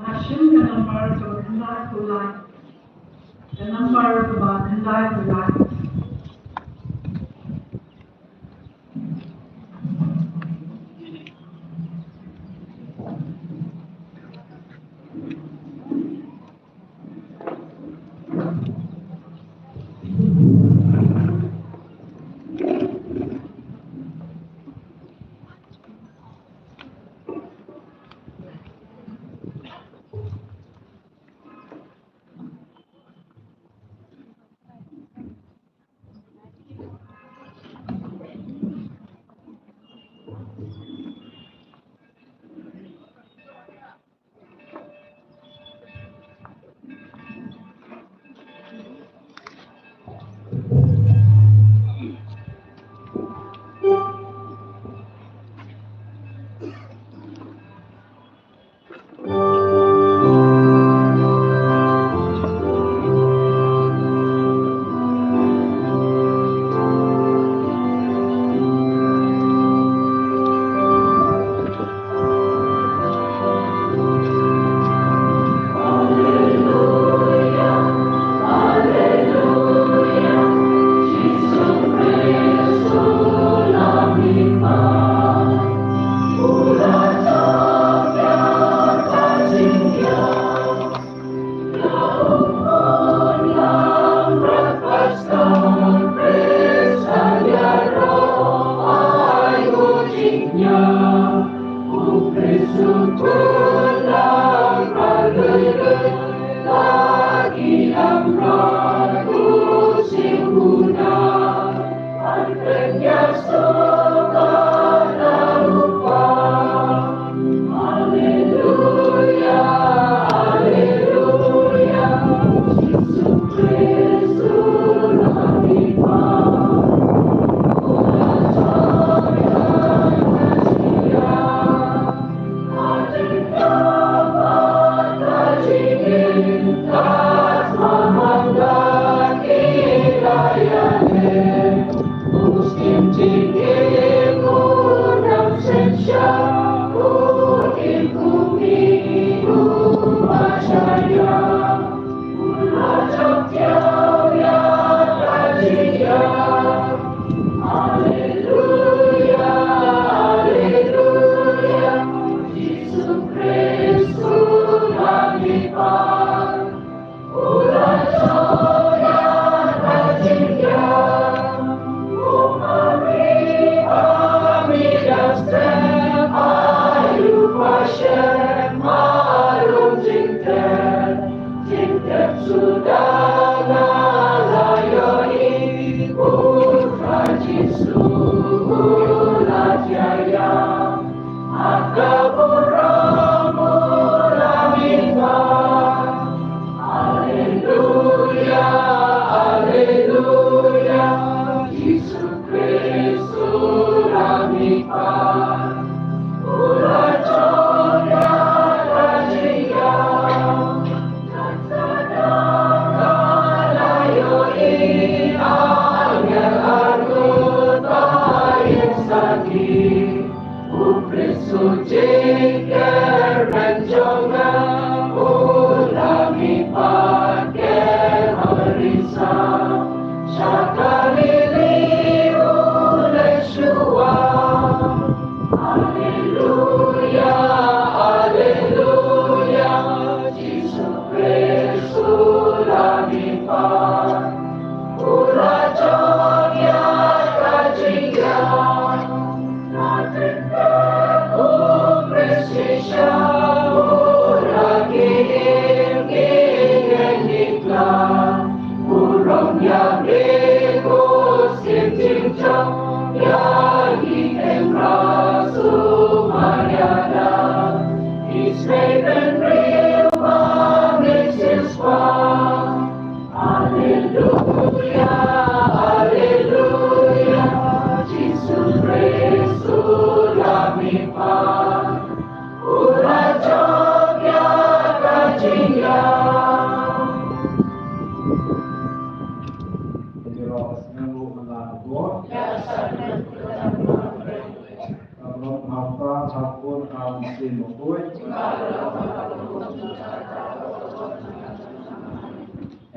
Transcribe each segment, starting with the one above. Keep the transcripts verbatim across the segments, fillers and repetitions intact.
Hashim ka number kaba khyndai phew lai. Ka number kaba khyndai phew lai.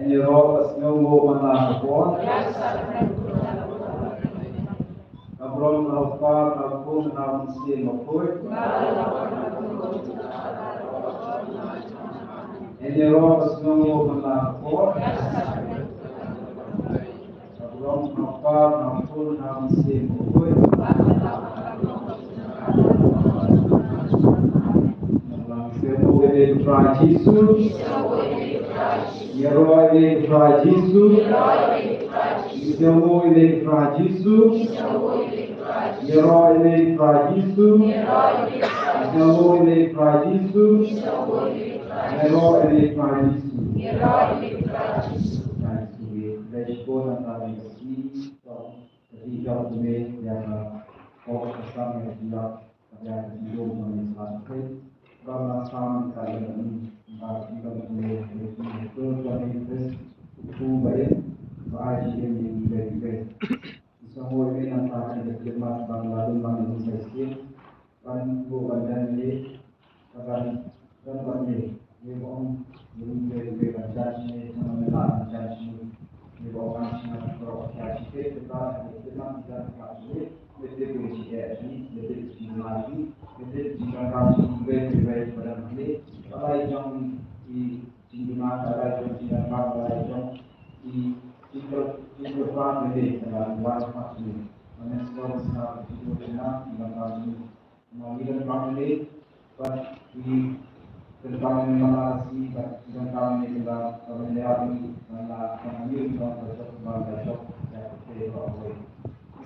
Ïaroh sngewbha man la ka por. Ka burom na u Kpa, na u Khun, na u Mynsiem Bakhuid. Ïaroh sngewbha man la ka por. Ka burom na u Kpa, na u Khun, na u Mynsiem Bakhuid. Ngi sngewbha ïa u Trai Jisu. Ïaroh ïa u Trai Jisu. Ngi sngewbha ïa u Trai Jisu. Ïaroh ïa u Trai Jisu. Ngi sngewbha ïa u Trai Jisu. Ïaroh ïa u Trai Jisu. Trai Jisu, ngi khublei shibun na ka bynta ka sngi. Ka dei jong me ïa ka pop ka sam ïa ka jingïap ka ïa ka jingdum jong me sha ka pyrthei. Ba la sam ka ïa ka ni ba ka jingdum jong me ïa ka jingdum jong me Khrist u ba ïa ba ai jingim ïa ngi kiwei kiwei. Ngi sngewbha ïa me nangta ka jingkhidmat ba la dum ba ngi sa shisien. Ban buh ban ïaid ïa Ka ban, ban ban ne, ne ba ong, ne ong, ne, ne ban jan ne, ne ban la ban jan ne, ne ba ong ban sngap, ba ong jan ne, ne ba ong jan ne, ne te bu shi e shi, ne te bu shi la shi, ne te bu shi ban ban shi, ne, ne, ne, ba dan ne, ba lai jong i, jingduna, ba lai jong jingduna, ba lai jong i, jingduna, jingduna, ne, ne, ba lai jong i, jingduna, ba lai jong i, Namar ngi don family, bad ngi don family man la ka sngi, bad ngi don family man la ka family, bad ngi don family man la ka shop, man la ka shop, ïa ka pyrthei baroh kawei. Ngi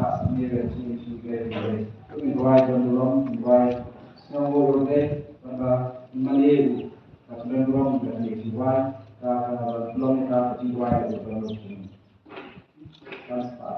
ka sngewbha ka jingim jong ngi. Ngi duwai ban long, ngi duwai sngewbha ïa U Blei, ban ba mane ïa u, ka jingim jong ngi ka jingduwai, ka ka long ka jingduwai ïa u ban long. Kan sa.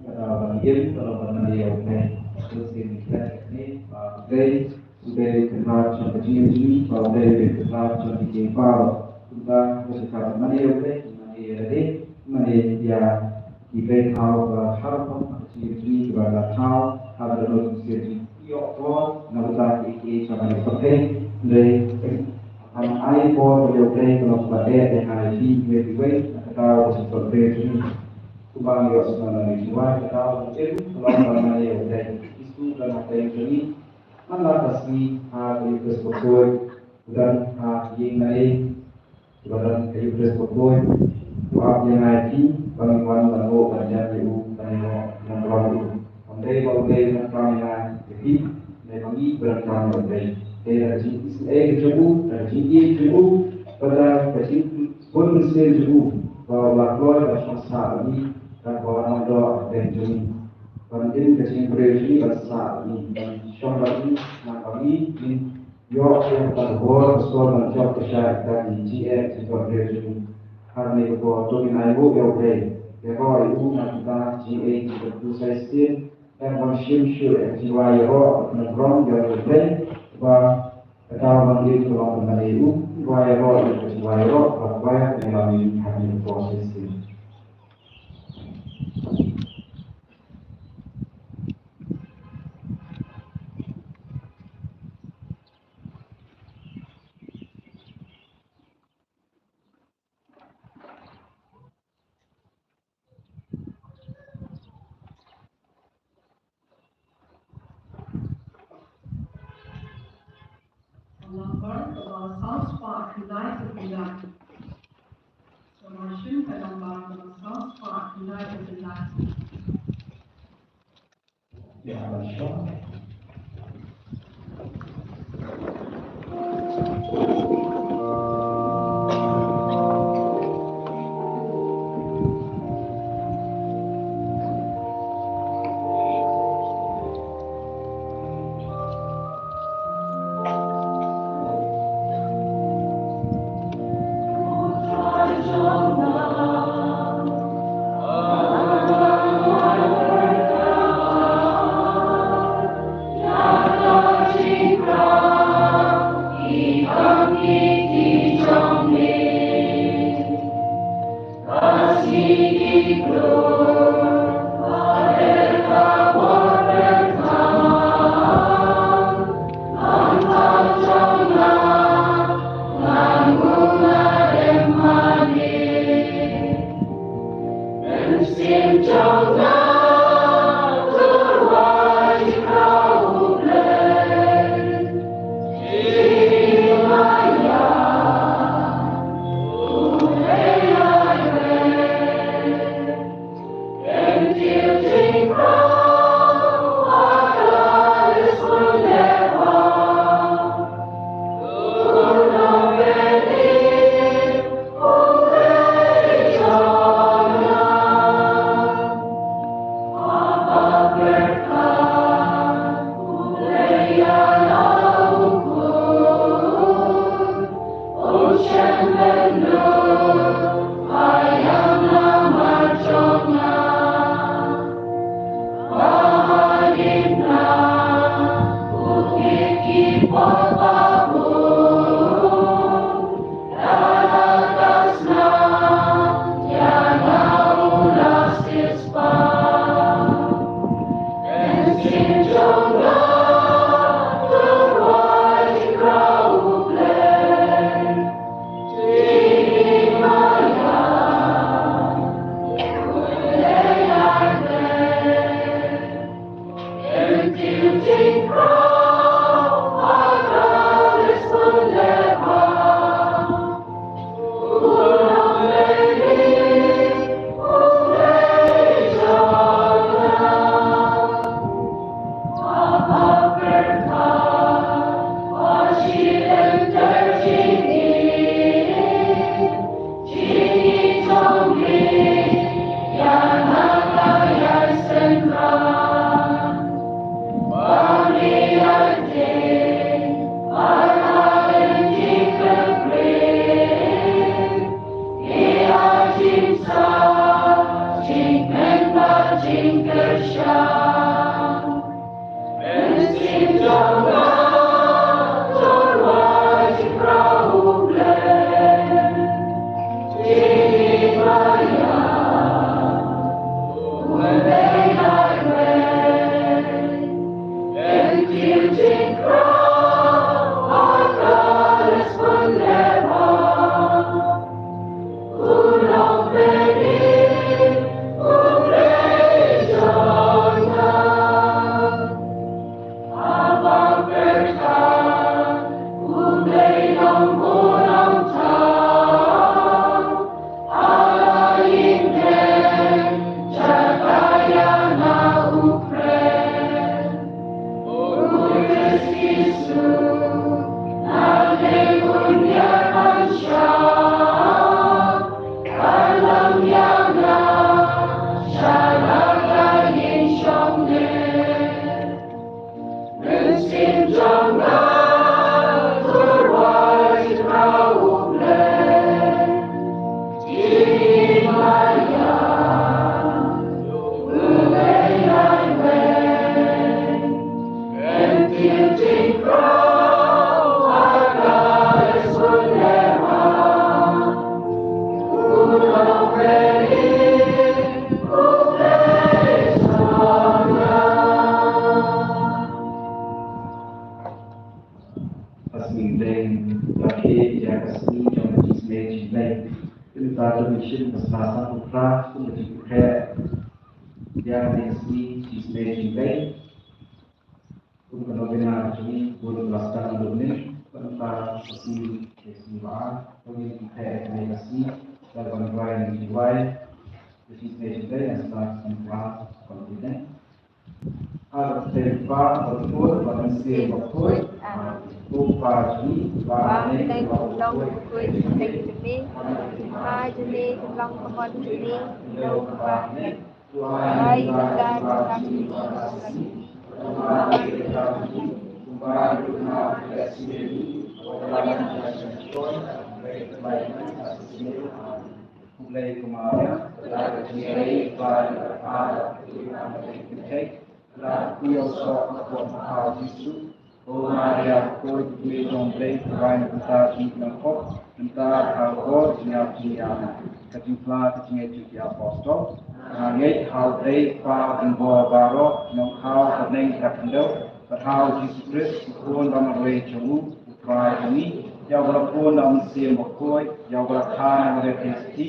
Kata ban ïa, kata ban ïa, okay. Terus ini kita ini, Pak Gay. Ba U Blei un pynbha ïa ka jingim jong ngi, ba U Blei un pynbha ïa ka jingim jong ngi. Kumta ngi sa mane ïa U Blei, mane ïa lade, mane ïa ki blei thaw ba har pam ha ka jingim jong ngi, kiba la thaw ha ka dohnud jong ngi, ïoh ko na bynta kiei kiei kiba ngi pyrthei. Hynrei ngan ai por ba ïa U Blei ka long kaba eh ïa ngi, ïa kiwei na ka daw ka jingpyrthei jong ngi. Kumba ngi ïoh sngewbha na ngi jingwai, ka daw ka jingim ka long ba mane ïa U Blei. Jisu ka long U Blei jong ngi. Man la ka sngi ha ka Eucharist bakhuid, u don ha ïing lane, u don ha Eucharist bakhuid, u ap ïa ngi, ba ngin wan ban ïoh ban ïa u, ban ïoh ban ïoh ïa u. Ym dei ba U Blei un kren ïa ngi, ïa phi, dei ba ngi ban kren ïa U Blei. Dei da ka jingïeit ka jong u, da ka jingïeit jong u, bad da ka jingbun mynsiem jong u, ba u la kloi ban shong sah bad ngi, da kaba u nongïalam jong ngi. Ban im ka jingbriew jong ngi, ban sah bad ngi, ban shong bad ngi, nang ba ngi ngin ïoh ïa ka bor ka sor ban jop ka shai ka jingeh jingdonkam jong ngi. Hangne ka por to ngin ai nguh ïa U Blei, ïaroh ïa u na ka bynta ka jingaiei jong ka jingpynshisha, ban shim shuh ïa ka jingrwai ïaroh na ka burom ïa U Blei, ba ka daw ban ïeit ka long ban ïa u, ba ïaroh ïa ka jingrwai ïaroh, ba ka ïa ka long ïa ka por shisha. Number kaba saw spah khyndai spah khyndai. Sa mar shim ka number kaba saw spah khyndai spah khyndai. Ba ki ïa ka sngi jong ka jingsnei jingblei. Ynda ka dei shisien ba sla san u Phra kum ka jingpynkheh ïa ka sngi jingïaseng jingïaseng. Kum ka novena ka jong ngi, bun ba la sdang lut mynne, bad mynta ka sngi ka sngi ba ar, ba ngin ïa ka sngi, da ban duwai, ngin duwai, ka sngi ka sngi ba ar, ka sngi ba ar, ka sngi ba ar. Ha ka kyrteng u Kpa, bad u Khun, bad u Mynsiem Bakhuid. Amen. Ko Kpa jong ngi, uba ha bneng, uba ha bneng, uba ha bneng, uba ha bneng, uba ha bneng, uba ha bneng, uba ha bneng, Khublei ko Maria, la ka jingïarap, la ka jingïarap, la ka jingïarap, la ka jingïarap, la ka jingïarap, Ko Maria, ko jong Blei, ko wan mynta jingïarap, mynta ha ka bor jingïarap jingïarap. Ka jingpla ka jingïarap jingïarap apostol. Nga ngeit ha U Blei Kpa u nongbor baroh, nongthaw ka bneng ka khyndew, bad ha U Jisu Khrist, u Khun ba marwei jong u, U Trai jong ngi, ïa uba la pun da U Mynsiem Bakhuid, ïa uba la kha na Maria Theisotti,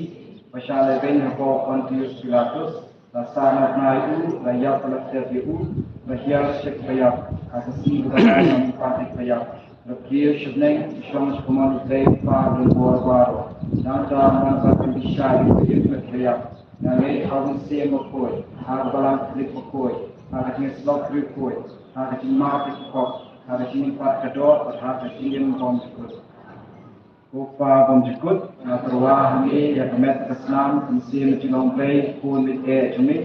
ba shah lehbeiñ hapoh Pontius Pilatus, la sah na bnai u, la ïap la khlad ïa u, la hiar sha ki baïap, ha ka sngi ba khatduh na u pat ki baïap, la kiew sha bneng, la shong sha kamon U Blei Kpa u nongbor baroh. Nangta u wan ban pynbishar ïa ki baïap. Nga ngeit ha U Mynsiem Bakhuid, ha ka Balang Katholik bakhuid, ha ka jingïasyllok riewkhuid, ha ka jingmap ïa ki pop, ha ka jingmihpat ka doh, bad ha ka jingim bymjukut. Ko Kpa bymjukut, nga tyrwa ha me ïa ka met ka snam ka mynsiem jinglong Blei, Khun baieit jong me,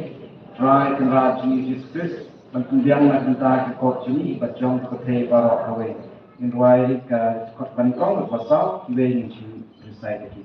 Trai Kynrad jong ngi Jisu Khrist, ban pynbiang na ka bynta ki pop jong ngi bad jong ka pyrthei baroh kawei. Ngin rwai ka kot ban kong, ba saw, kiwei ngin shu recite ïa ki.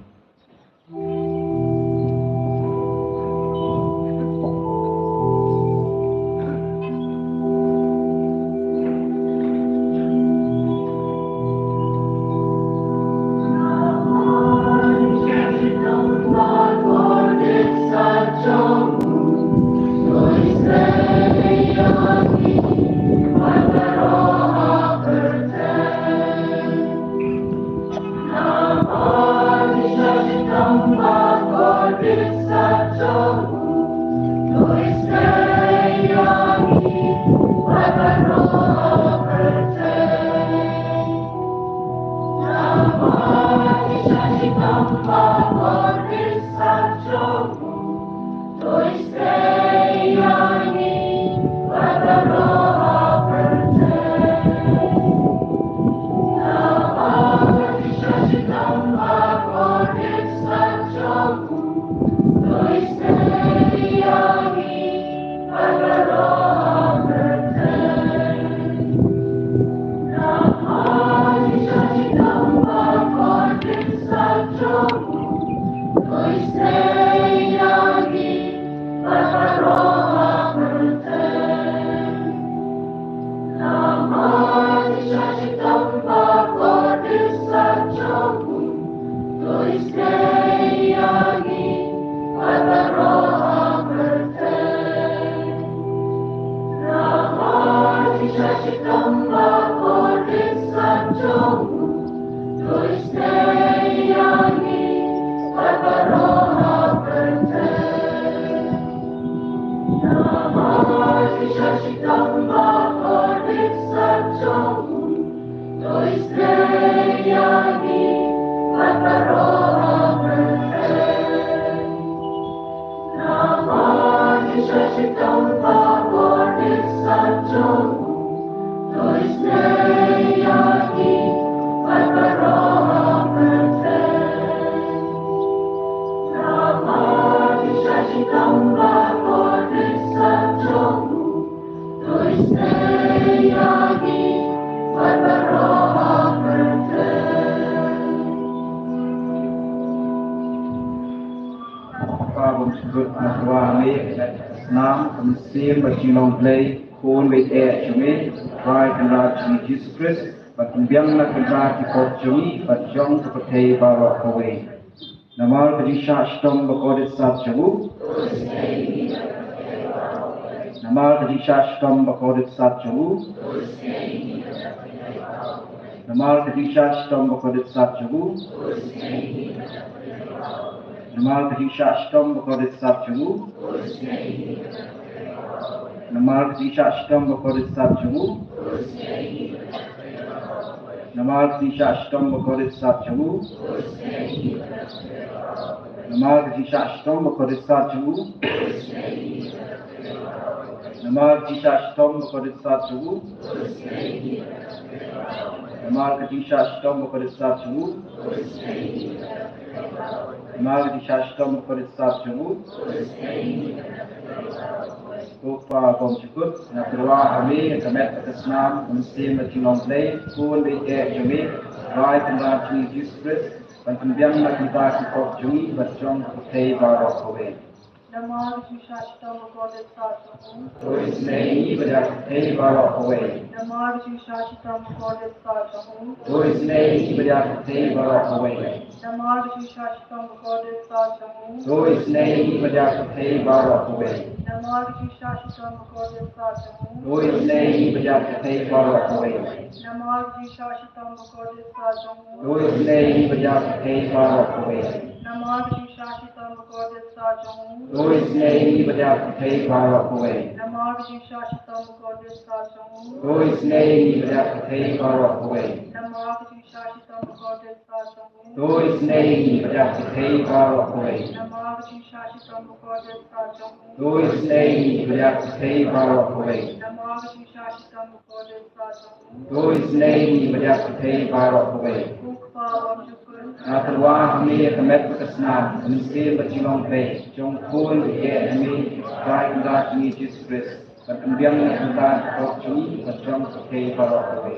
Kpa bymjukut, nga tyrwa ha me ïa ka met ka snam ka mynsiem bad jinglong Blei, Khun baieit jong me, Trai Kynrad jong ngi Jisu Khrist, ban pynbiang na ka bynta ki pop jong ngi bad jong ka pyrthei baroh kawei. Namar ka jingshah shitom bakordit sat jong u. Namar ka jingshah shitom bakordit sat jong u. Namar ka jingshah shitom bakordit stad jong u. Namar ka jingshah shitom bakordit stad jong u. Namar ka jingshah shitom bakordit stad jong u. Namar ka jingshah shitom bakordit stad jong u. Namar ka jingshah shitom bakordit stad jong u. Namar ka jingshah shitom bakordit stad jong u. Namar ka jingshah shitom bakordit stad jong u. Namar ka jingshah shitom bakordit stad jong u. Ko Kpa bymjukut, nga tyrwa ha me ïa ka met bad ka snam, u Mynsiem Bakhuid jong U Blei, Khun baieit jong me, Trai Kynrad jong ngi Jisu Khrist, ban pynbiang na ka bynta ka pop jong ngi bad jong ka pyrthei baroh kawei. Namar ka jingshah shitom bakordit stad jong u. To isynei ïa ngi bad ïa ka pyrthei baroh kawei. Namar ka jingshah shitom bakordit stad jong u. To isynei ïa ngi bad ïa ka pyrthei baroh kawei. Namar ka jingshah shitom bakordit stad jong u. To isynei ïa ngi bad ïa ka pyrthei baroh kawei. Namar ka jingshah shitom bakordit stad jong u. To isynei ïa ngi bad ïa ka pyrthei baroh kawei. Namar ka jingshah shitom bakordit stad jong u. To isynei ïa ngi bad ïa ka pyrthei baroh kawei. Namar ka jingshah shitom bakordit stad jong u. To isynei ïa ngi bad ïa ka pyrthei baroh kawei. Namar ka jingshah shitom bakordit stad jong u. To isynei ïa ngi bad ïa ka pyrthei baroh kawei. Namar ka jingshah shitom bakordit stad jong u. To isynei ïa ngi bad ïa ka pyrthei baroh kawei. Namar ka jingshah shitom bakordit stad jong u. To isynei ïa ngi bad ïa ka pyrthei baroh kawei. Namar ka jingshah shitom bakordit stad jong u. To isynei ïa ngi bad ïa ka pyrthei baroh kawei. Ko Kpa bymjukut. Nga tyrwa ha me ïa ka met bad ka snam, u Mynsiem Bakhuid jong U Blei, jong U Khun baieit jong me, Trai Kynrad jong ngi Jisu Khrist, ban pynbiang na ka bynta ka pop jong ngi bad jong ka pyrthei baroh kawei.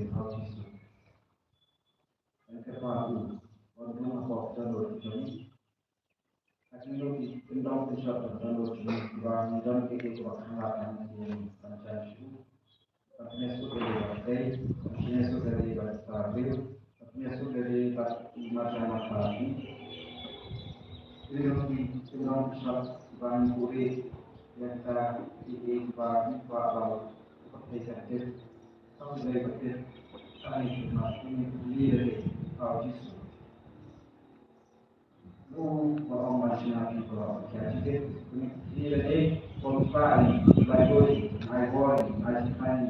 Mynsiem ha u Jisu. Ïa kata u, wat nym hapdeng ka dohnud jong ngi. Hynrei ki kyndong kynshoh jong ka dohnud jong ngi, kiba ngi don kiei kiei kiba kynmaw ïa ngi ban jan shuh. Ban pynïasuk ïa lade bad Trai, ban pynïasuk ïa lade bad Trai, ban pynïasuk ïa lade bad i marjan marpa jong ngi. Hynrei ki kyndong kynshoh kiba ngi buhrieh ïa kita kiei kiei kiba ngi kwah ban pynpaw ïa ka ktien. Sa shisien ba ktien, sa shisien ba ktien, ïa lade ha u Jisu. Lo ba ong ba shna ki ko ka jingkit, ïa lade ko ka ni, ba ko ni, ai ko ni, ai shi ka ni,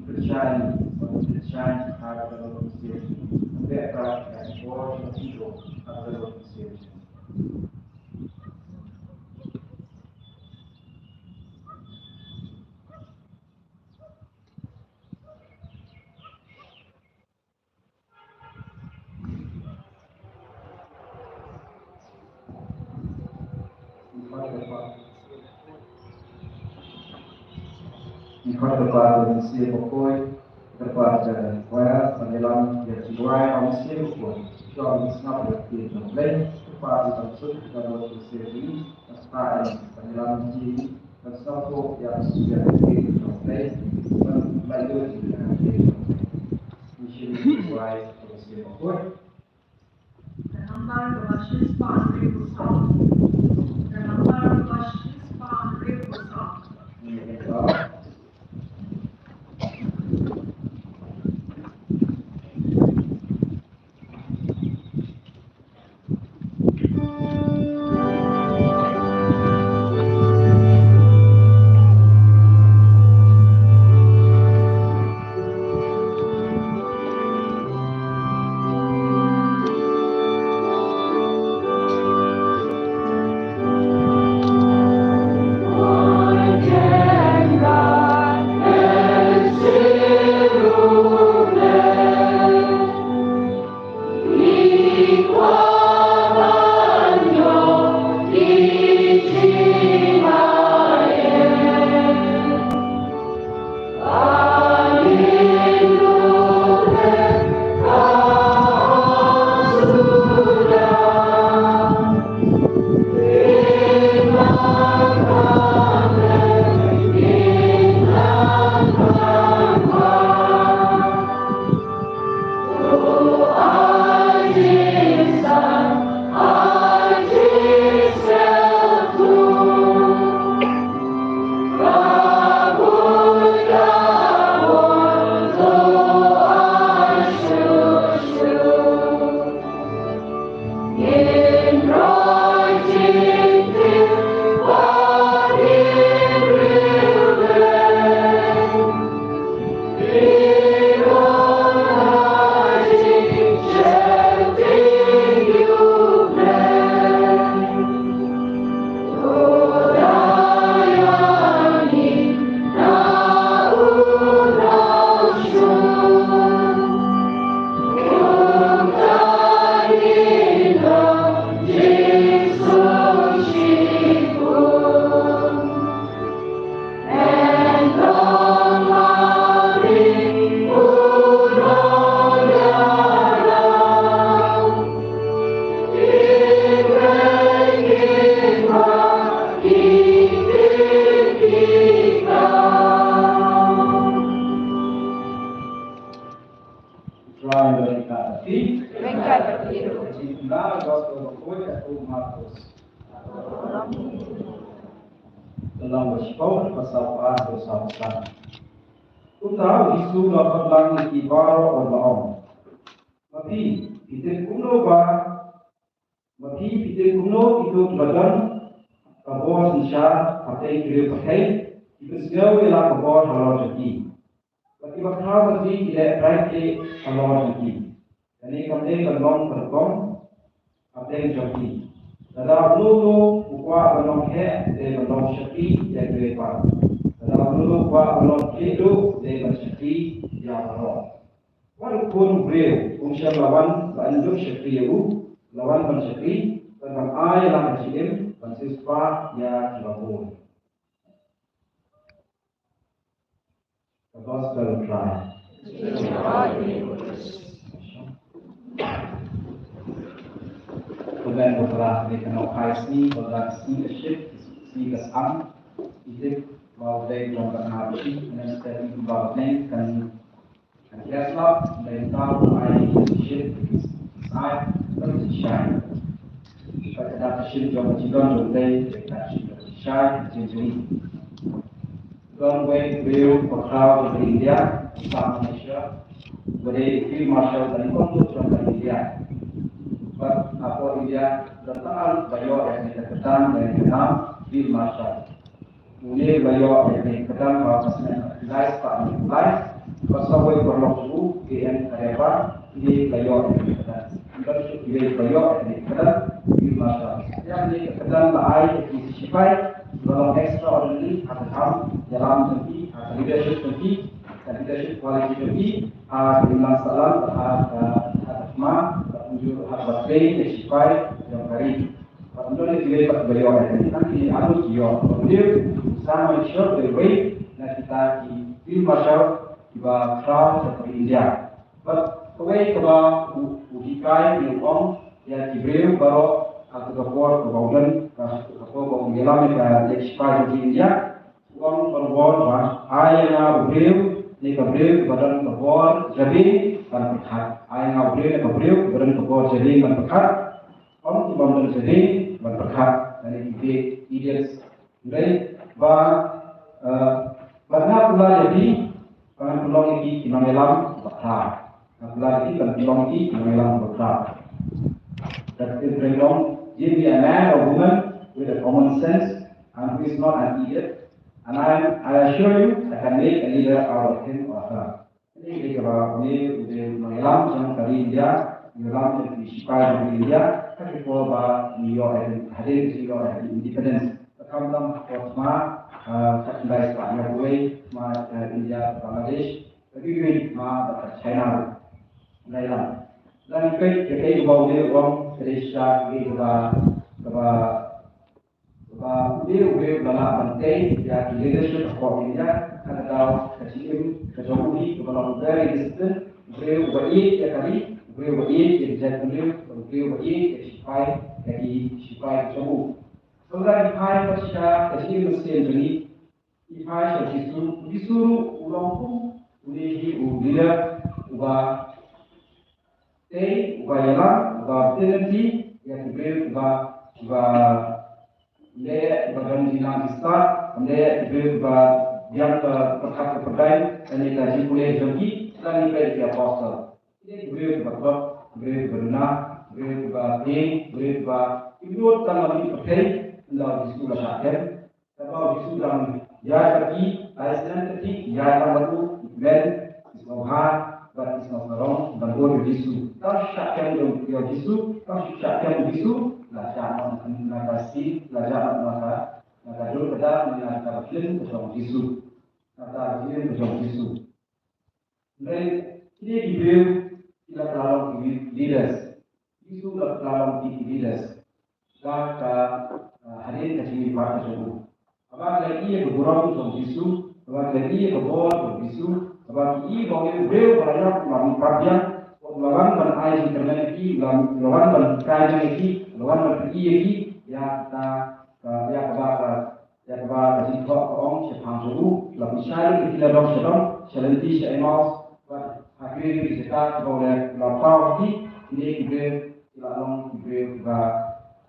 pynshai ni, pynshai ni, ha ka dohnud mynsiem. Be ka ka ko ni ko, ha ka dohnud mynsiem. Ngi khot kyrpad ïa u Mynsiem Bakhuid, kyrpad ïa ka choir ban ïalam ïa ka jingduwai ha u Mynsiem Bakhuid. Shuwa ban sngap ïa ka ktien jong U Blei, kyrpad ïa ka suk ïa ka dohnud mynsiem jong ngi, ban sngap ïa ka ban ïalam ïa ka jingim, ban sngewthuh ïa ka ktien jong U Blei, ban lait luid ïa ka ktien jong U Blei. Ngi shim ïa ka jingduwai ïa u Mynsiem Bakhuid. Ka nambar kaba shispah hynriewphew saw. Ka nambar kaba shispah hynriewphew saw. Trai America, tapi America, tapi America, Gospel of Marcos. Dalam Gospel pasal Marcos pasal. Kumta Jisu la pynlang ïa ki baroh bad la ong, ma phi, phi tip kumno ba Ma phi, phi tip kumno kito kiba don ka bor synshar hapdeng ki riew pyrthei ki pynsngew ïa la ka bor halor jong ki? Bad kiba khraw ka dri ki leh bright ïa halor jong ki. Kane kam dei ban long ka rukom hapdeng jong ki. Lada uno uno u kwah ban long heh, te ban long shakri ïa kiwei pat. Lada uno uno u kwah ban long khlieh duh, te ban shakri ïa baroh. Wat u khun u briew um shym la wan ban duh shakri ïa u, la wan ban shakri, bad ban ai la ka jingim ban siewspah ïa kiba bun. The Gospel of Christ. Khublei Bakhuid, ïa kane ka sngi, ba ka sngi ka shit, sngi ka sang, ïa kaba u dei jong ka Kynrad Bishi, kane ka sngi ba u dei kan Kan ïa slap, dei tang ai shit, ai, kan shai. Ka da ka shin jong ka jingdon jong dei, ka shin jong ka shai, ka jingdon. Don wei briew ba khraw jong ka India, Prime Minister, ba dei Field Marshal ka jingdon jong ka India. Bad hapoh India, don tang ba ïoh ïa ka kyrteng, ïa ka nam, Field Marshal. Une u la ïoh ïa kane ka kyrteng ha u snem lai spah hynñiew phew lai. Bad sa kawei ka paralok jong u, K M Khariyappa, une u la ïoh ïa kane ka kyrteng. Bad sa kawei u la ïoh ïa kane ka kyrteng, Field Marshal. Ïa kane ka kyrteng la ai ïa ki sipai ba long extraordinary ha ka kam ïalam jong ki, ha ka leadership jong ki, ha ka leadership quality jong ki, ha ka imlang sahlang, ha ka, ha ka thma, ha ka kumjuh, ha ka train ïa ki sipai jong ka ri. Bad ym don ïa kiwei pat kiba ïoh ïa kane. Tang kine arngut ki ïoh. Bad une u Prime Minister dei uwei na kita ki Field Marshal kiba khraw jong ka India. Bad kawei kaba u, u hikai, u ong ïa ki briew baroh ha kata ka por kaba u don, ha kata ka por ba u ïalam ïa ka, ïa ki sipai jong ka India. U ong, u ong ba ai ïa nga u briew, ne ka briew ba don ka bor jabieng ban pyrkhat. Ai ïa nga u briew, ne ka briew ba don ka bor jabieng ban pyrkhat. Ong ki bym don jabieng ban pyrkhat, lane ki bad idiots. Hynrei ba, eh, ba nga pynlong ïa phi, ba ngan pynlong ïa phi ki nongïalam ba khraw. Nga pynlong ïa phi, ba ngan pynlong ïa phi ki nongïalam ba khraw. That is the wrong. Give me a man or woman with a common sense and who is not an idiot, and I, I assure you, I can make a leader out of him or her. Kane ka dei kaba une u dei u nongïalam jong ka ri India, u ïalam jong ki sipai jong ka ri India, ha ki por ba ngi ïoh ïa ka, hadien ba ngi ïoh ïa ka independence. Ka kham tam ha por thma, ah, khatkhyndai spah hynñiewphew wei, thma, eh, India bad Bangladesh, ka dei ka thma bad ka China ruh. Nongïalam. Lada ngi peit kaei kaba une u ong, ka dei shisha kaei kaba, kaba Ba u dei u briew uba lah ban tei ïa ki leadership hapoh India, ha ka daw ka jingim ka jong u hi kaba long very disciplined, u briew uba ïeit ïa ka ri, u briew uba ïeit ïa ki jaitbynriew, u briew uba ïeit ïa ki sipai, ïa ki sipai ka jong u. Sngewbha ngi phai pat sha ka jingim mynsiem jong ngi, ngi phai sha u Jisu, u Jisu ruh u long kum une hi u leader uba Te uba ïalam, uba btin lynti ïa ki briew kiba, kiba leh, kiba don jingnang jingstad, leh ki briew kiba biang ka pyrkhat ka pyrthei, lane ka jingpule jong ki, lane ki briew ki apostol. Ki briew kiba khlot, ki briew kiba duna, ki briew kiba tieng, ki briew kiba, ki briew tang la mih pyrthei, ynda u Jisu la shah kem. Katba u Jisu dang ïaid bad ki, lai snem ka dei, ïaid lang bad u, ki kmen, ki sngewbha, bad ki sngewsarong ban bud ïa u Jisu. Tang shu shah kem ïa u Jisu, tang shu shah kem ïa u Jisu, la shah noh na ka sngi, la shah noh na ka, na ka dur ka dar, na ka bynta ka jong u Jisu. Na ka bynta ka jong u Jisu. Hynrei kine ki briew ki la kylla long ki leaders. Jisu la kylla long ki leaders. Ka, ka, ah, hadien ka jingmihpat ka jong u. Haba ki la ïohi ïa ka burom jong Jisu, haba ki la ïohi ïa ka bor jong Jisu, haba ki ïohi ba u briew ba la ïap u la mihpat biang, u la wan ban ai jingkyrmen ïa ki, u la, u la wan ban kai biang ïa ki, u la wan ban pyni ïa ki, ïa ka, ka, ïa kaba ka Ïa kaba ka jingthoh ka ong shaphang jong u, la pynshai ïa ki la dong sha dong, sha lynti sha Emmaus, bad Ha ki briew ki jaka kiba u la, la pynpaw ha ki, kine ki briew ki la long ki briew kiba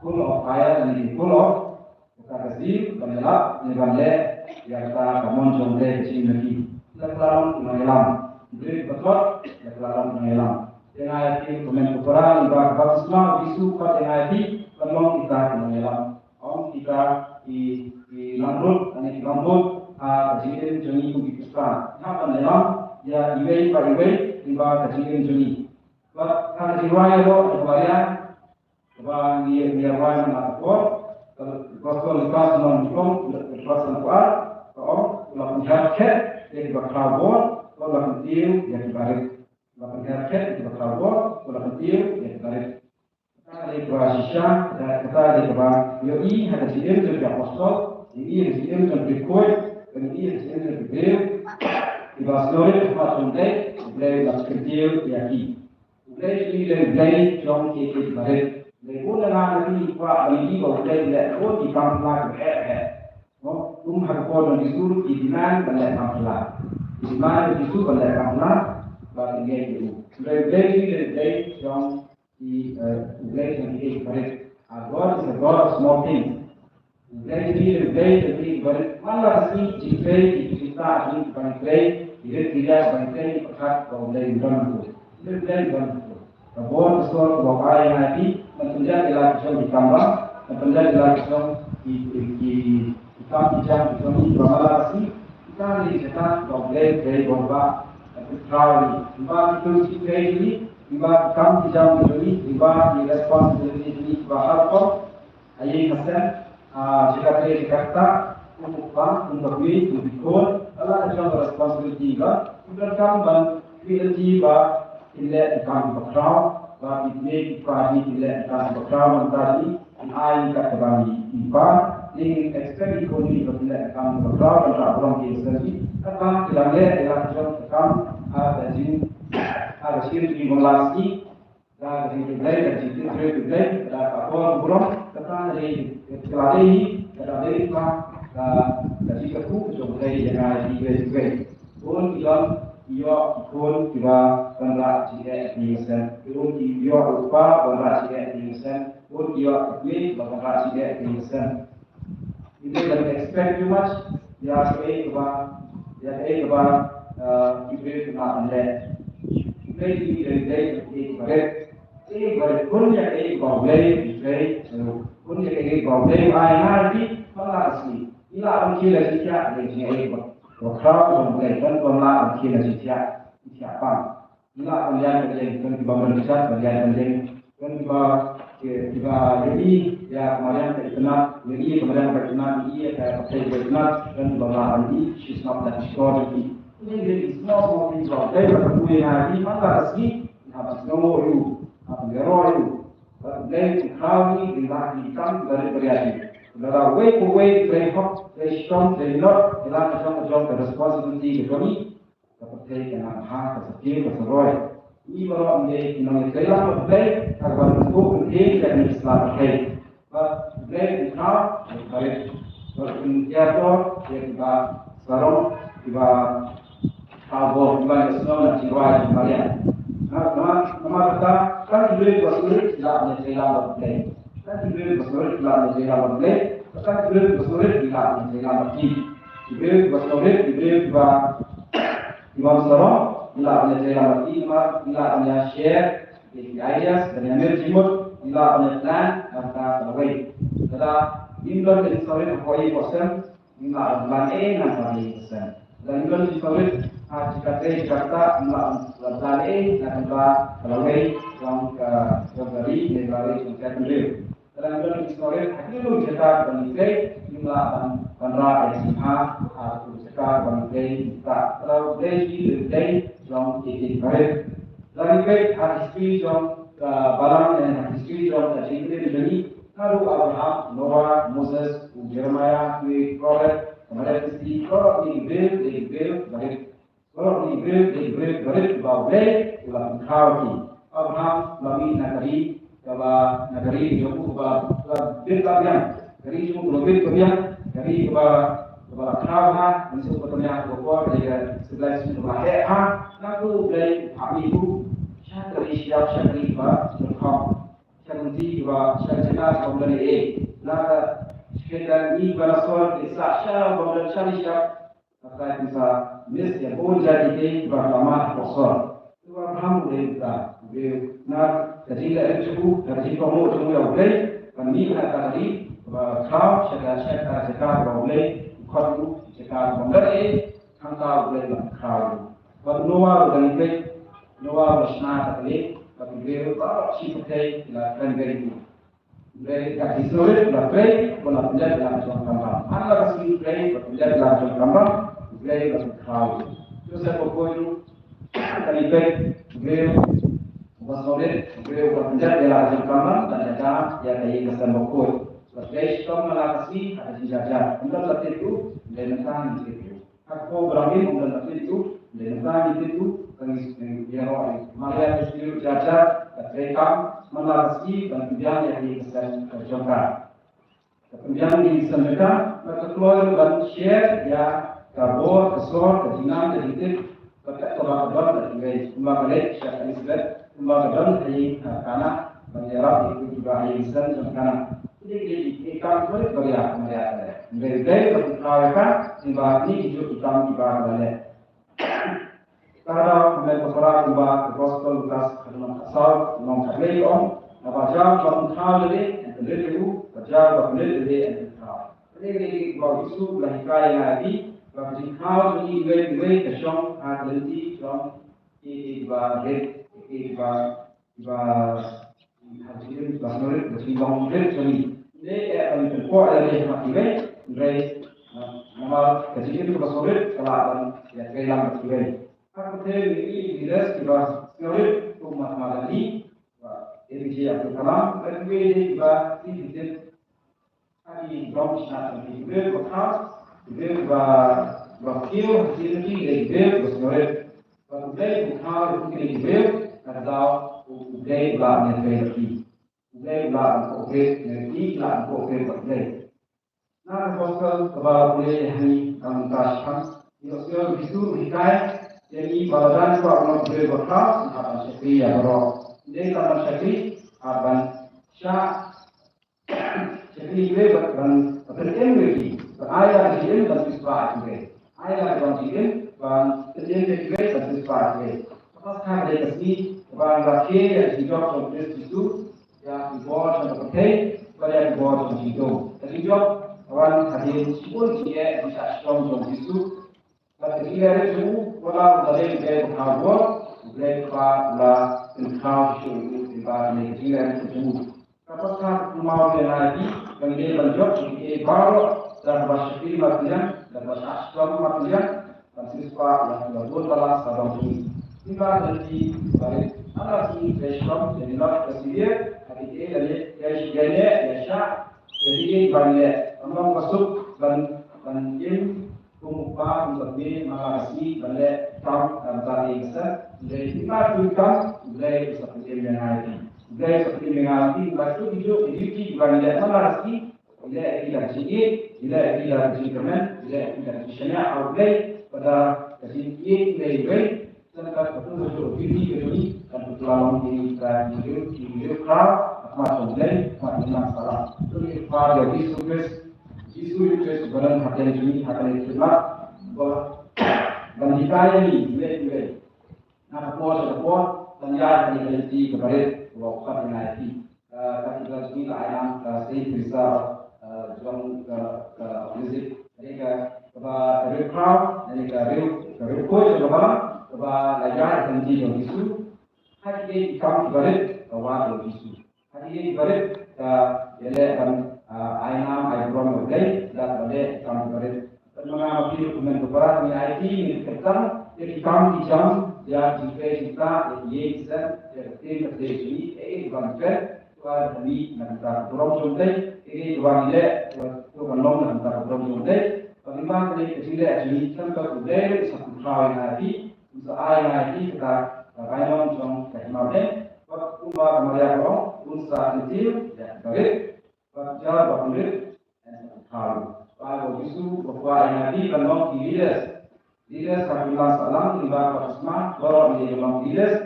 full of fire lane ki full of, kata ka zeal ban ïalap ne ban leh ïa kata ka mon jong U Blei ka jingim ha ki. La ki la long ki nongïalam. Ki briew kiba tlot la ki la long ki nongïalam. Te nga ïa phi kumne, ko para, lyngba ka baptisma U Jisu u khot ïa nga ïa phi ban long kita ki nongïalam. Ong kita ki, ki langbrot, lane ki langbrot ha ka jingim jong ngi kum ki Khristan. Ngi hap ban ïalam ïa iwei pa iwei lyngba ka jingim jong ngi. Bad ha ka jingrwai ruh kaba ïa, kaba ngi, ngi ïa rwai na ka por, ka Gospel Lukas lynnong nyngkong, ka dkhot sanphew ar, ka ong, u la pynhiar khet ïa kiba khraw bor, u la kyntiew ïa kiba rit. U la pynhiar khet ïa kiba khraw bor, u la kyntiew ïa kiba rit. Kata ka dei kaba shisha, kata, kata ka dei kaba ïohi ha ka jingim jong ki apostol, ïohi ha ka jingim jong ki khuid, ïohi ha ka jingim jong ki briew kiba sngewrit ha khmat jong U Blei, U Blei u la kyntiew ïa ki. U Blei u dei U Blei jong kiei kiei kiba rit. Hynrei bun na nga na phi ngi kwah ban ïohi ba U Blei u leh bun ki kam phylla kiba heh heh. Mo, kum ha ka por jong U Jisu ki demand ban leh kam phylla. Ki demand U Jisu ban leh kam phylla, ba kin ngeit ïa u. Hynrei U Blei u dei U Blei jong ki, eh, U Blei jong kiei kiei kiba rit. Our God is a God of small things. U Blei jong ngi u dei U Blei jong kiei kiei kiba rit. Man la ka sngi ki jingtrei, ki jingtrei, ki jingtrei, ki rit ki riat, ki jingtrei, ki pyrkhat ba U Blei u don hangto. U Blei u don hangto. Ka bor ka sor kaba u ai ïa ngi, ngan pynjah ïa la ki jong ki kam ba, ngan pynjah ïa la ki jong ki, ki, ki, ki kam ki jam ki jong ki ba man la ka sngi. Kita ki jaka ba U Blei u dei ba u ba, ka khraw ïa ngi. Ba ki jong ki jingtrei ïa ngi, ba ki kam ki jam ki jong ngi, ba ki responsibility jong ngi ba har kor. Ha ïing ha sem, ha jaka trei jaka ktah, kum u kpa, kum ka kmie, kum ki khun, la ka jong ka responsibility ba, kum ka kam ban pynlong ba kin leh ki kam ba khraw, ba ki kmie ki kpa ki kin leh ki kam ba khraw, mynta ki, kin ai ka kaba ngi, ngi ba, ngi expect ki khun ki ba kin leh ki kam ba khraw, ban ta burom ki sen ki, kata ki dang leh, la ka jong ka kam, ha ka jing, ha ka jing ki ban la ki, Da ka jingkyrkhu Blei, da ka jingkyrkhu Blei, da ka por burom, kata ka dei, ka dei, ka dei ka, ka jingkyrkhu ka jong Blei ïa ngi, ïa ngi. Bun ki don, ki ïoh ki khun kiba wanrah jingeh ïa ki ïing ïa sem. Bun ki ïoh u kpa wanrah jingeh ïa ki ïing ïa sem. Bun ki ïoh ka kmie ba wanrah jingeh ïa ki ïing ïa sem. You may not expect too much. Ïa kaei kaba, ïa kaei kaba, eh, ki briew ki lah ban leh. Ki briew ki dei, dei, dei, dei, dei, dei, dei, hun ïa kaei kaba U Blei, dei, hun ïa kaei kaba U Blei, ai ngai ki, man la ka sngi. Ngi lah ban khie la jingthiah, dei, dei, dei, ba, ba khraw, ba U Blei, ban, ban lah ban khie la jingthiah, jingthiah pang. Ngi lah ban ïaid ban ïeng, don kiba mrad ban ïaid ban ïeng, don kiba, ki, kiba ïohi ïa ka mariang ka itynnad, ïohi ïa ka mariang ka itynnad, ïohi ïa ka pyrthei ka itynnad, don kiba lah ban ïohi, she's not that sure ïohi. Ngi dei small, small things ba dei ba ka pui ha ngi man la ka sngi, ngi hap ban sngewnguh ïa u, hap ban ïaroh ïa u. Ba dei ki khraw ngi, ngi lah ki kam, ba dei ba ïa ngi. Lada wei pa wei, trei hok, trei shitom, trei milot, ngi lah ka jong ka jong ka responsibility ka jong ngi. Ka pyrthei ka nang ha, ka sa kiew, ka sa roi. Ngi baroh ngi dei ki nongïatreilang bad U Blei, ha kaba ngi sngewthuh ïa kane ka sla pyrthei. Bad U Blei u khraw, bad u barit. Bad u pynïar ïa kiba sarong, kiba khraw bor, kiba ïohsngew na jingrwai jong Mariam. Na, namar, namar kata, tang ki briew kiba sngewrit, ki lah ban ïatreilang bad U Blei. Tang ki briew kiba sngewrit, ki lah ban ïatreilang bad U Blei. Tang ki briew kiba sngewrit, ki lah ban ïatreilang bad ki. Ki briew kiba sngewrit, ki briew kiba Ki bym sarong, ngi lah ban ïatreilang bad ki, ngi lah ban ïa share ïa ki ideas, ban ïa mih jingmut, ngi lah ban ïa plan, ban kha ka lawei. Lada ngim don ka jingsngewrit hapoh ïing hapoh sem, ngim lah ban plan ei na ka ïing ka sem. Lada ngim don ka jingsngewrit ha jaka trei jaka ktah, ngim lah ban plan ei na ka lawei jong ka, jong ka ri ne ka lawei jong ka hynriew. Lada ngim don ka jingsngewrit ha kino kino ki jaka ba ngi trei, ngim lah ban, ban rah ïa ka sngewbha ha kito ki jaka ba ngi trei, ngi ktah. Lada U Blei u dei U Blei jong kiei kiei kiba rit. Lada ngi peit ha history jong ka balang ne ha history jong ka jingim jong ngi, naduh u Abraham, Noah, Moses, u Jeremiah, u Prophets, ka Mariam Christie, baroh ki briew, ki briew, ki briew kiba rit. Baroh ki briew, ki briew, ki briew ba U Blei u la pynkhraw ïa ki. Abraham u la mih na ka ri kaba, na ka ri jong u kaba, kaba bit ba biang. Ka ri jong u kaba bit ba biang. Ka ri kaba, Kaba la khraw ha, mynsiem ba tymmen ha ka por, ka dei ka civilization kaba la heh ha, na ka U Blei u phah ïa u sha ka ri shyiap, sha ka ri ba sngewkham, sha ka ri ba, sha ka jaka ba ym don ei ei. La ka shkhet da ngi ba la sor, ki sah sha ba ym don sha ri shyiap. Ka trai kumta, miss ïa bun jait ïa ki ba la mad ha ka sor. U Abraham u dei uta u briew na ka jingleh jong u, na ka jingkohnguh jong u ïa U Blei, ban mih na ka ri ba khraw, sha ka, sha ka jaka ba U Blei u khot u, jaka ba ym don ei, hangta U Blei u la khraw ïa u. Bad u Noah ruh ngi peit, u Noah u la shna ka lieng, bad ki briew baroh shi pyrthei ki la kren beiñ ïa u. U Blei da ki sngewrit u la trei, u la pynleit la ka jong ka kamram. Haba la ka sngi u trei, u la pynleit la ka jong ka kamram, U Blei u la pynkhraw ïa u. Joseph Bakhuid ruh, ka lieng peit, u briew uba sngewrit, u briew uba pynleit la ka jong ka kamram, ban ïada ïa ka ïing ka sem bakhuid. U la trei shitom man la ka sngi ha ka jingjarjar. Ym don la tip ruh, hynrei mynta ngi tip ruh. Ka kpoh ba la im ym don la tip ruh, hynrei mynta ngi tip ruh, ka ngi, ngi ïaroh ïa u. Maria ka sngi ruh jar jar, ka trei kam man la ka sngi ban pynbiang ïa ka ïing ka sem ka jong ka. Ka pynbiang ïa ka ïing ka sem jong ka, bad ka kloi ruh ban share ïa ka bor, ka sor, ka jingnang, ka jingtip bad kato kaba ka don bad kiwei. Kumba ka leit sha ka Elizabeth, kumba ka don ha ïing ha Kana, ban ïarap ïa kiwei kiba ha ïing ka sem jong Kana. Ki dei ki dei ki kam kiba rit ba ria ka Maria ka leh. Hynrei U Blei u la pynkhraw ïa ka, kumba kine ki juh ki kam kiba ka la leh. Ka daw ka mut ba para kumba ka Gospel Lukas ka lynnong khatsaw, lynnong khatlai ka ong, naba jar ba pynkhraw ïalade, yn pynrit ïa u, ba jar ba pynrit ïalade, yn pynkhraw. Kane ka dei kaba u Jisu u la hikai ïa ngi, ba ka jingkhraw jong ngi iwei pa iwei ka shong ha ka lynti jong kiei kiei kiba rit, kiei kiei kiba, kiba ha ka jingim ba sngewrit, ka jinglong rit jong ngi. Ngi eh ban pynkoh ïalade ha kiwei, hynrei, ah, namar ka jingim kaba sngewrit ka lah ban ïatrei lang bad kiwei. Ha ka pyrthei ngi ïohi ïa ki leaders kiba sngewrit kum Mahatma Gandhi, bad A P J Abdul Kalam, bad kiwei de kiba tip tip ha ki jong ki shnat jong ki, ki briew ba khraw, ki briew ba, ba kiew ha ki lynti, ki briew ba sngewrit. Bad U Blei u khraw ïa kine ki briew, ka daw U Blei u lah ban ïatrei bad ki. U Blei u lah ban cooperate, ne ki lah ban cooperate bad U Blei. Na ka gospel kaba la pule ïa ngi ha mynta shaphang, u Jisu u hikai ïa ngi ba lada ngi kwah ban long ki briew ba khraw, ngi hap ban shakri ïa baroh. Ym dei tang ban shakri, hap ban shah shakri ïa kiwei bad ban, ban pynim ïa ki, ban ai la ka jingim ban siewspah ïa kiwei. Ai la ka jingim ban pynim ïa kiwei ban siewspah ïa kiwei. Ka Paskha ka dei ka sngi kaba ngi rakhe ïa ka jingjop jong U Khrist Jisu ïa ki bor jong ka pyrthei bad ïa ki bor jong ka jingdum. Ka jingjop ka wan hadien shibun jingeh jingshah shitom jong U Jisu. Bad ka jingleh rit jong u, wat la u la dei u Blei ba khraw bor, U Blei Kpa u la pynkhraw shuh shuh ïa u, lyngba kane ka jingleh rit jong u. Ka Paskha ka kynmaw ïa ngi, ba ngi dei ban ïoh ïa kiei baroh da kaba shakri marpyrshah, da kaba shah shitom marpyrshah, ban siewspah ïa kiba bun balang sawdong jong ngi. Lyngba ka lynti barit, haba ngi trei shitom, ïa ngi noh ka sibir, ha kiei kiei, ïa ngi, ïa ngi, ïa ngi, ïa shah, ïa kiei kiei ba ngi leh, ban long ba suk, ban, ban im, kum u kpa, kum ka kmie, man la ka sngi, ban leh kam, kam ka ïing ka sem, U Blei, i ma tu kam, U Blei u sa pynim ïa nga ïa phi. U Blei u sa pynim ïa nga ïa phi, ba tu ki juh, ki duty, ki ban leh, man la ka sngi, i leh ïa phi da ka jingïeit, i leh ïa phi da ka jingkyrmen, i leh ïa phi da ka jingshaniah ha U Blei, bad da ka jingïeit, i leh ïa U Blei, Sngewbha ka pynbeit ïa u duty ka jong ngi, kan pynkylla long ïa ngi ka jingïeit, ka jingïeit khraw, ha khmat jong U Blei, ha khmat jong u Nongpynim. To ngin pan ïa u Jisu Khrist, Jisu Khrist uba don ha pdeng jong ngi ha kane ka khmat, ba ban hikai ïa ngi, U Blei, U Blei. Na ka por sha ka por, ban ïaid ha kane ka lynti kaba rit, kaba u khot ïa ngi. Ka, ka cathedral jong ngi ka ai nam ka Saint Teresa, eh, jong ka, ka music. Kane ka, kaba ka riew khraw, kane ka riew, ka riew khuid jong ka balang, kaba la ïaid ha ka lynti jong u Jisu. Ha kiei kiei ki kam kiba rit, ka wad jong u Jisu. Ha kiei kiei kiba rit, ka ïaleh ban, eh, ai nam, ai burom ïa U Blei, da kaba leh ki kam kiba rit. Te ma nga ma phi ruh kum u para ngi aiti, ngi kyrpad ïa ki kam ki jam, ïa ki jingtrei jingktah, ïa ki ïing ki sem, ïa ka ktien ka tnat jong ngi, eh, eh, ban trei, to ai ba mih na ka bynta ka burom jong U Blei, eh, eh, ba ngi leh, to, to ban long na ka bynta ka burom jong U Blei. Bad lyngba kane ka jingleh jong ngi, kyrpad U Blei u sa pynkhraw ïa ngi, u sa ai ïa ngi kata ka bainong jong ka hima U Blei. Bad kumba ka Maria ka ong, un sa kyntiew ïa kiba rit, bad jar ba pynrit, yn sa pynkhraw. Bible Jisu ba kwah ïa ngi ban long ki leaders. Leaders ha ki imlang sahlang, kiba ka sma, baroh ngi long leaders.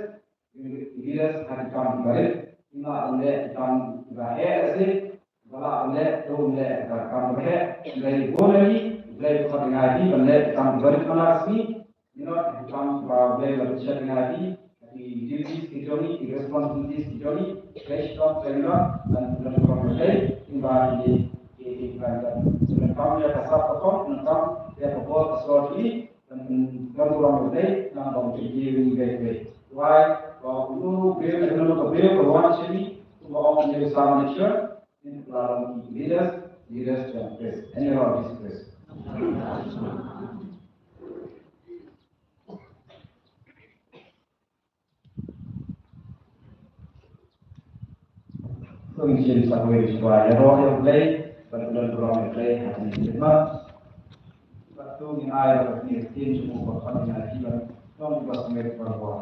Ki leaders ha ki kam ki barit, ki lah ban leh ki kam kiba heh lehse, ba lah ban leh, to leh ka kam kiba heh, Blei bun ïa ngi, Blei khot ïa ngi ban leh ki kam ki barit man la ka sngi. Ngi nud ki kam kiba Blei la pynshet ïa ngi, ki duties ki jong ngi, ki responsibilities ki jong ngi, Blei shitom Blei nud, ban pynlong ïa Blei, kiba ki, ki, ki, kiba ki, kiba kam ïa ka sap ka pom, kiba kam ïa ka bor ka sor ki, ban, ban pynlong ïa Blei, nang ban pynlong ïa Blei. Wai, wa u Blei, u Blei, u Blei, u Blei, u Blei, u Blei, u Blei, Leaders, leaders jong Khrist. Any of these Khrist. So ngin shim sa kawei ka shuwa ïaroh ïa U Blei, ban pynlong burom ïa U Blei ha kane ka khidmat. Bad to ngin ai ïa ka khmih ktien jong u ba khot ïa ngi ban long kiba sngewbha.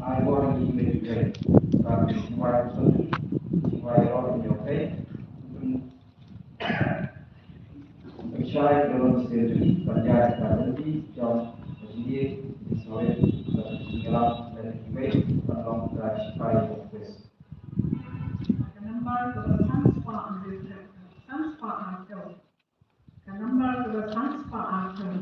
Ai bor ïa ngi, U Blei, ban shim wai, shim wai ïaroh ïa ngi, U Blei. Pynshai ïa ka long ksien jong ngi, ban ïaid ha ka lynti jong ka jingïeit, ka jingïalam, bad kiwei ban long ka shipai jong U Khrist. Ka nambar kaba san spah hynriew, san spah hynriew. Ka nambar kaba san spah hynriew.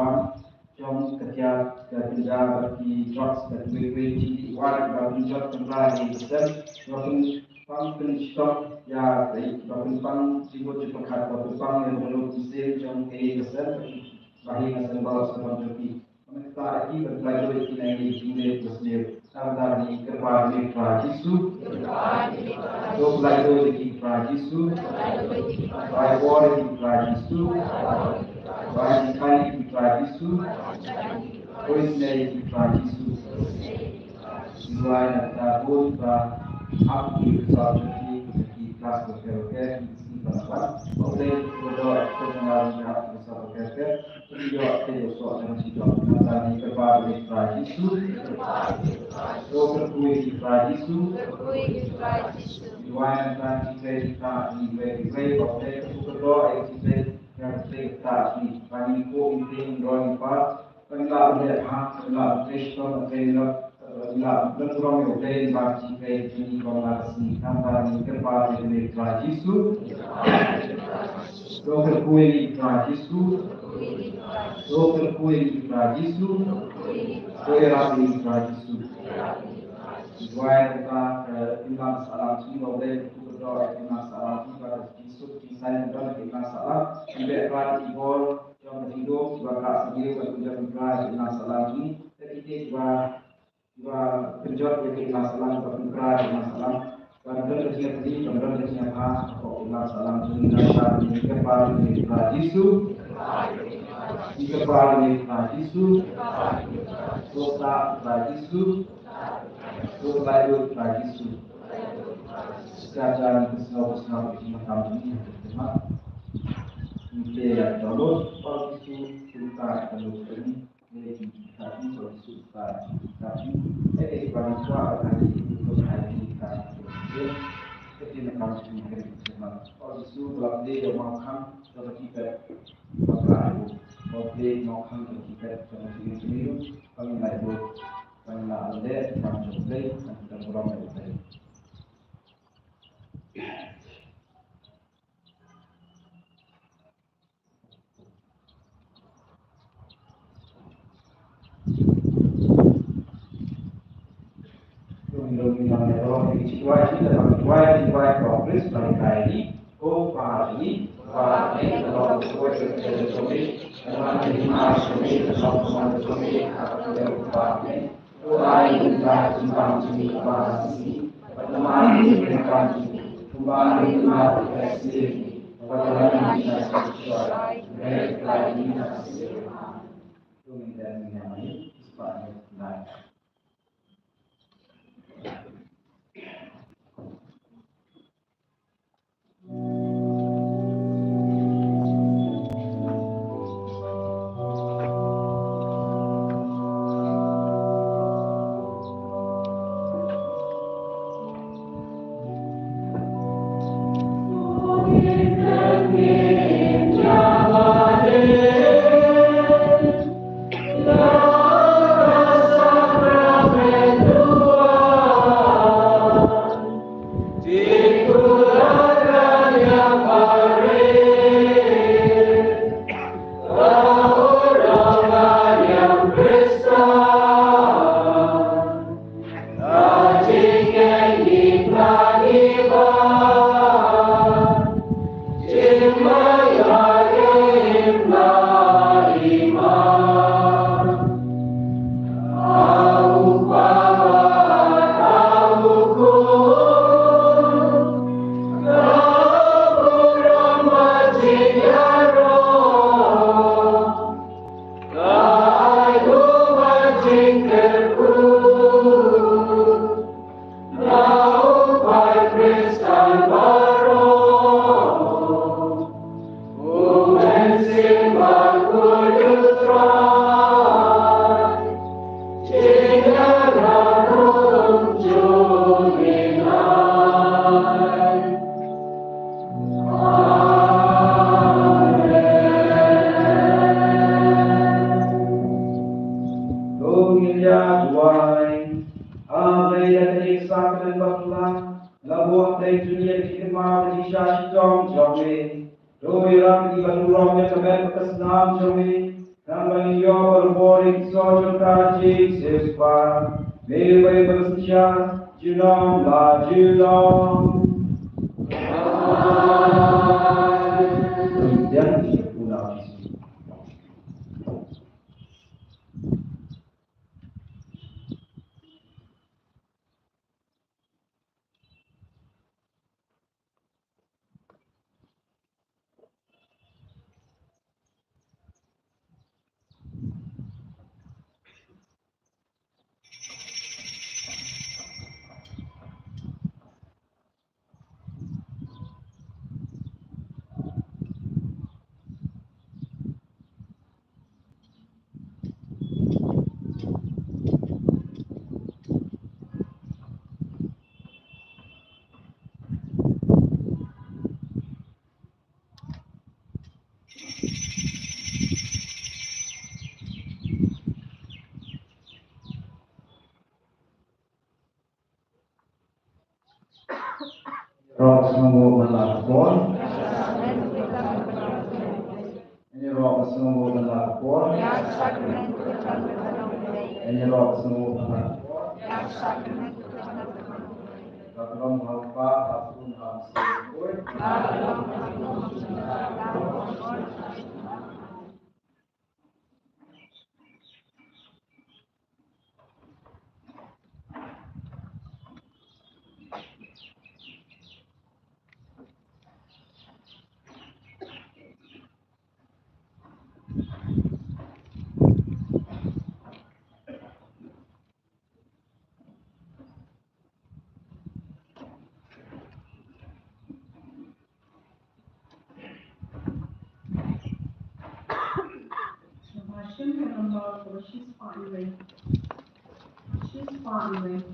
bam jong ka tiar ka tinda bad ki drugs bad kiwei kiwei ki jingdih war kiba pynjot pynrai ïa ka sem, kiba pynpang pynshitom ïa ka, kiba pynpang jingmut jingpyrkhat, kiba pynpang ïa ka dohnud mynsiem jong ka ïing ka sem, bad ki bahaïing hasem baroh kawei jong ki. Mynta ïa ki ban pynlait ïa ki na ki jingleh ba sniew. Tang da ki kyrpad ïa ki Trai Jisu. To pynlait ïa ki Trai Jisu. Rai bor ïa ki Trai Jisu. Rai jingkhuslai ïa ki Trai Jisu. Khuslai ïa ki Trai Jisu. Duwai na ka bun ba hap ki result ki ki klas ba pher pher ki sngi ba la wan. Ba u dei ko do ko na ki hap ki result ba pher pher. Ïoh te ïoh soh ïa ka jingdon. Nangta ngi kyrpad ïa ki Trai Jisu. To kyrkhu ïa ki Trai Jisu. Duwai nangta ngi kyrpad ïa ki Trai Jisu. Ba u dei ko do ïa ki Trai Jisu. Ba ngi ko ïa ki Trai Jisu. Ba ngi lah ban leh bha, ba ngi lah ban trei shitom, ban trei lok, ba ngi lah ban burom ïa u Blei ba ki Trai Jisu. Nangta ngi kyrpad ïa ki Trai Jisu. To kyrkhu ïa ki Trai Jisu. To kyrkhu ïa ki Trai Jisu. To ïarap ïa ki Trai Jisu. Duwai nangta ka imlang sahlang jong ngi, ba u dei ka kyrkhu ka dor ka imlang sahlang jong ngi, ba ka jingsuk jingsaiñ ka don ka imlang sahlang. Ngi beh pat ïa ki bor jong ka jingdum kiba ka sngewbha ban pynjot pynpra ïa ka imlang sahlang jong ngi. Te kito kiba Ba pynjot ïa ka imlang sahlang, ba pynpra ïa ka imlang sahlang. Ban don ka jingïakhun, ban don ka jingïabha hapoh ka imlang sahlang jong ngi. Nangta ngi kyrpad ïa ka Trai Jisu. Ngi kyrpad ïa ka Trai Jisu. To sah ka Trai Jisu. To pynlait ïa ka Trai Jisu. Shisha ngi pynsngew, pynsngew ïa ka jingmaham jong ngi ha ka khmat. Ngi te ïa ka dohnud, Trai Jisu, kumta ka dohnud jong ngi. Ïa ka kam jong ngi ka dei ka jingkyrmen. Ko Jisu, ba la plie ïa u mawkhang jong ka ki pep, ba la plie ïa u, ba la plie ïa u mawkhang jong ka ki pep jong ka jingim jong ngi ruh, ba ngin lait buit, ba ngin lah ban leh ïa ka kam jong U Blei, ban burom ïa U Blei. To ngin ïa duwai. A Blei, ïa kane ka sakramen bakla la buh ha pdeng jong ngi ïa ka jingkynmaw ka jingshah shitom jong me. To ïarap ïa ngi ban burom ïa ka met bad ka snam jong me, khnang ba ngin ïoh ban bor ïa ki soh jong ka Jisu Khrist. Me uba dei uba synshar junom la junom. Amen. Rok sngewnguh ban lap por. Ini rok sngewnguh ban lap por. Ini rok sngewnguh ban lap por. Ka khlong ha u Kpa, ha u Khun, ha u Mynsiem Bakhuid.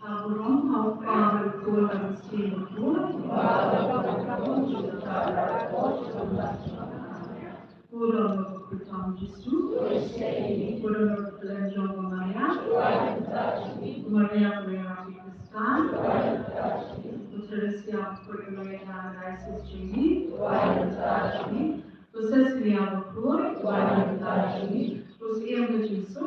Abraham, our father, called us to the Lord. Hold on, Lord, for Tom Jisu. Hold on, Lord, for John Maria. Maria, Maria, Kristan. Teresa, for Maria, Diocese Jimmy. Cecilia, for Joseph, Jisu.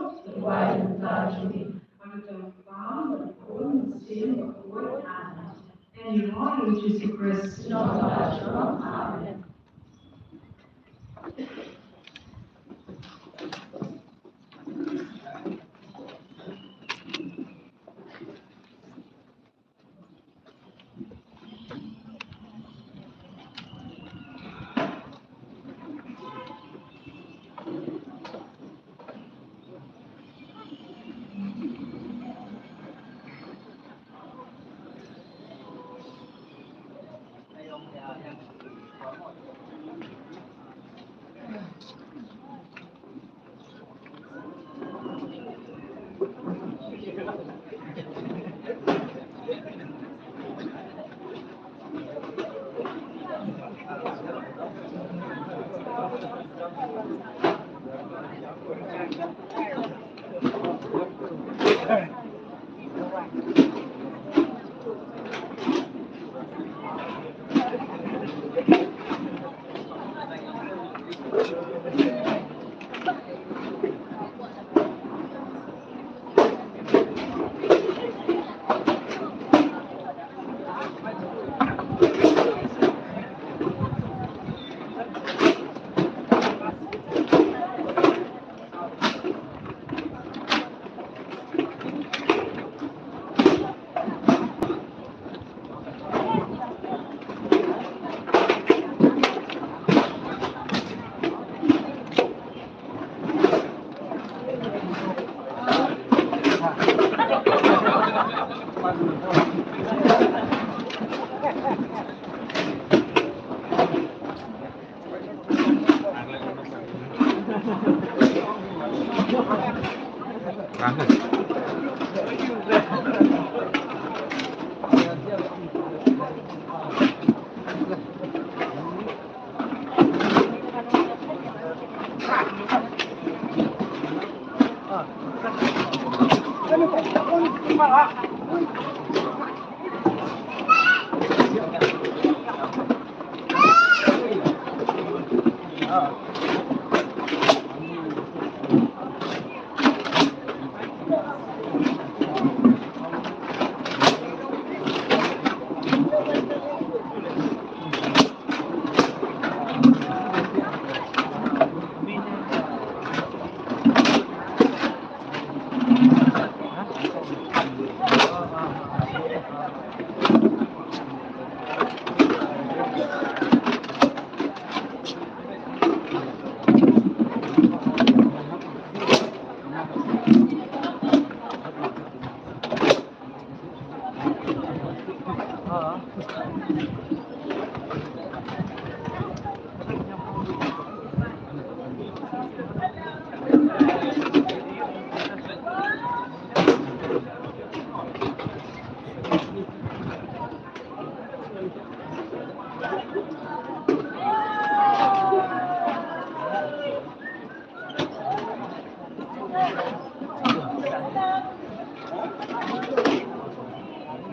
Amen.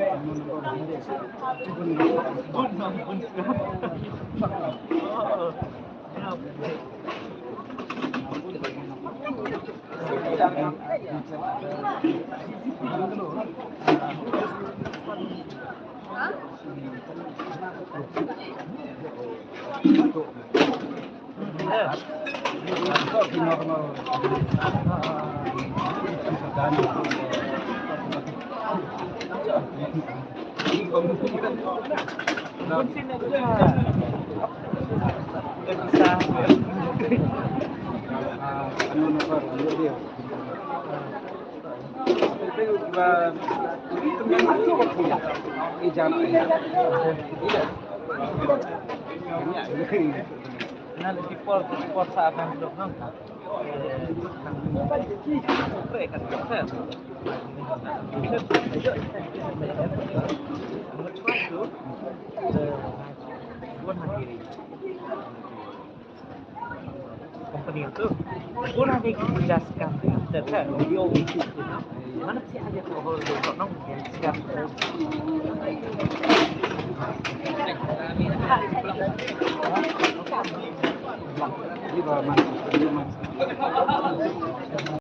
Company tu. Pura ni kita scam. Kita kan video itu. Mana sih ada tu orang tu nong scam. Di bawah mana? Di mana?